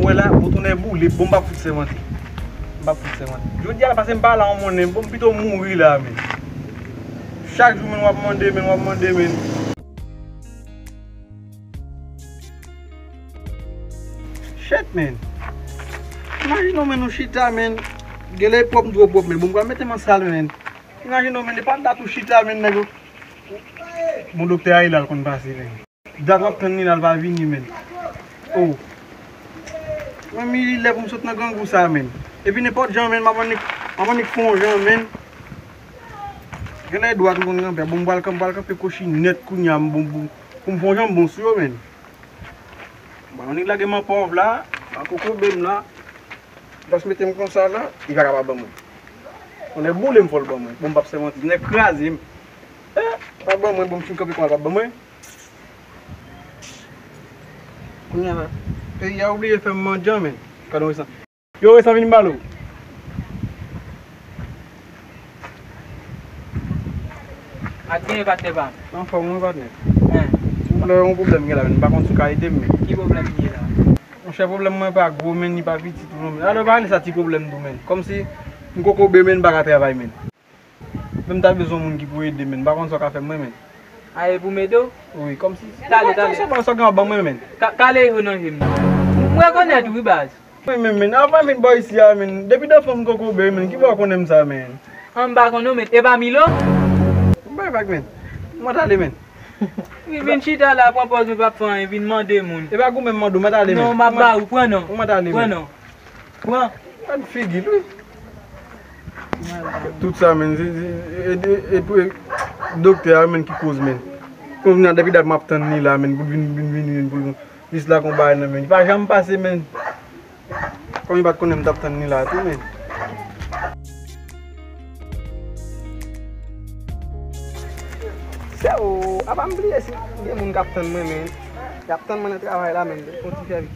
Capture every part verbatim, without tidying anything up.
Ou wè la, bon, tonnè boule, bon, m p ap fout sèmante. M p ap fout sèmante. Jodi a la, pase m pa la, on monnen, bon, m pito mouri la, men. Chak jou, men, w ap mande, men, w ap mande, men. Shit, men. Imajine w, men, nou chita, men. Genlè pwòp, m twò pwòp, men. Bon, m pral mete m an sal, men. Imajine w, men, depi dat ou chita, men, nèg yo. Bon, doktè a, e la l konn pase, men. Dat w ap tann li la, l pa vini, men. Oh. Mwen, mi lè pou m sot nan grangou sa, men. Epi nenpòt jan, men, m ap annik, m ap annik fè yon jan, men. Genlè dwat m konn kanpe, bon, m pral kanpe, m pral kanpe kochi nèt kounye a, m bon, bon, pou m fè yon jan m bon sou yo, men. Bon, annik lage m an pòv la, an kokobe m la. Jis mete m konsa la, li pa ka pa ban mwen. Tonnè boule m fò l ban mwen. Bon, m p ap sèmante, nèg kraze m. Eh, pa ban mwen, bon, m fin kanpe kòman l p ap ban mwen. Kounye a la, peyi a oblije fè m mandyan, men. Gade yon resan. Yo, resan, vin m pale w. Ak genyen, patnè pa m. Anfòm, wi, patnè. Hein. Silvouplè, yon pwoblèm gen la, men m pa konn si w ka ede m, men. Ki pwoblèm ki gen la? Monchè, pwoblèm mwen pa gwo, men li pa piti tou non, men. Alò, pa rele sa ti pwoblèm tou, men. Kòmsi m kokobe, men m pa ka travay, men. Men m ta bezwen moun ki pou ede, men. M pa konn sa w ka fè mwen, men. A, e pou m ede w? Wi, kòmsi. Talè, talè. Sa w gen ban mwen, men. Ka-, kale yo nan je m nan. M rekonèt ou, wi, baz. Mwen menm, men, avan vin bò isi a, men, depi nan fon m kokobe, men, ki bò w konnen m sa, men? An, m pa konn non, men, e pa Milo? M bay vag, men. Mwen t ale, men. Li vin chita la, pran pòz ou p ap fè anyen, vin mande moun. E pa goumen m mande w, mwen t ale, men. Non, m ap ba ou, pran non. Mwen t ale, men. Pran non. Pran. Gad figi l, wi. Tout sa, men, se, se, e, e, e, e, doktè a, men, ki koz, men. Kounye a, depi dat m ap tann li la, men, pou l vin, vin, vin, vin, pou l Jis la gon bagay nan men. Li pa janm pase, men. Kòm li pa t konnen m t ap tann li la tou, men. Sè o, apa m bliye si gen moun k ap tann mwen, men. Y ap tann mwen nan travay la, men. Fè yon ti fè vit.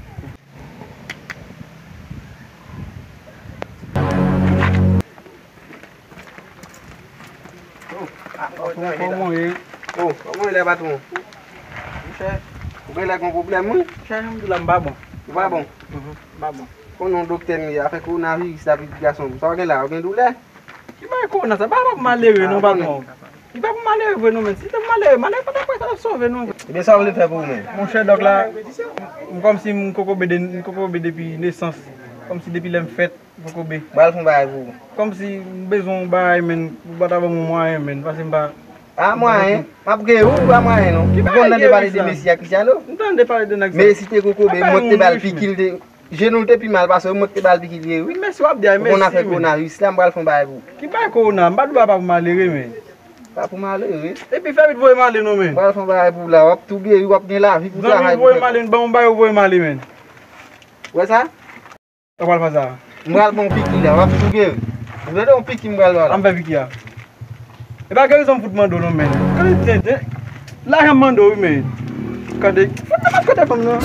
Oh, ah, oh, kòman w ye? Oh, kòman w ye la, patwon? Monchè, ou genlè gon pwoblèm, wi. Monchè, jan m di w la, m pa bon. Ou pa bon? Mhm, m pa bon. Konnen yon doktè m ye, afè kowonaviris la, pitit gason m. Sa w gen la, ou gen doulè? Ki bagay kowona sa? Pa, pa pou malere, non, patwon. Li pa pou malere vre, non, men. Si te pou malere, malere pa t ap pral sove, non. Ebyen, sa w vle fè pou ou menm? Monchè, dòk la, m kòmsi m kokobe de, m kokobe depi nesans. Kòmsi depi lè m fèt. Kokobe. M pral fè yon bagay pou ou. Kòmsi m bezwen yon bagay, men, ou pa ta ban mwen mwayen, men, paske m pa... A mwayen? M ap geri w, ou pa mwayen, non. Ou konn tande pale de Messi ak Cristiano? M tande pale de nèg sa. Messi te kokobe, mwen te ba l piki, l te, jenou l te pi mal pase w, mwen te ba l piki, l geri, wi. Messi w ap di a, Messi. Ou konn afè kowonaviris la, m pral fè yon bagay pou ou. Ki bagay kowona? M pa di w pa pou malere, men. Pa pou malere. Epi fè vit voye m ale, non, men. M pral fè yon bagay pou ou la, w ap tou geri, w ap gen lavi pou travay pou fè. Zanmi, voye m ale, ban m yon bagay, ou voye m ale, men. Ou wè sa? Sa pral fè sa? M pral ba w piki la, w ap tou geri. Ou tande yon piki m pral ba w la. An m fè piki a. E pa gerizon m fout mande w non, men. Gade tenten. Lajan m mande w, wi, men. Gade, fout nan kote fanm nan.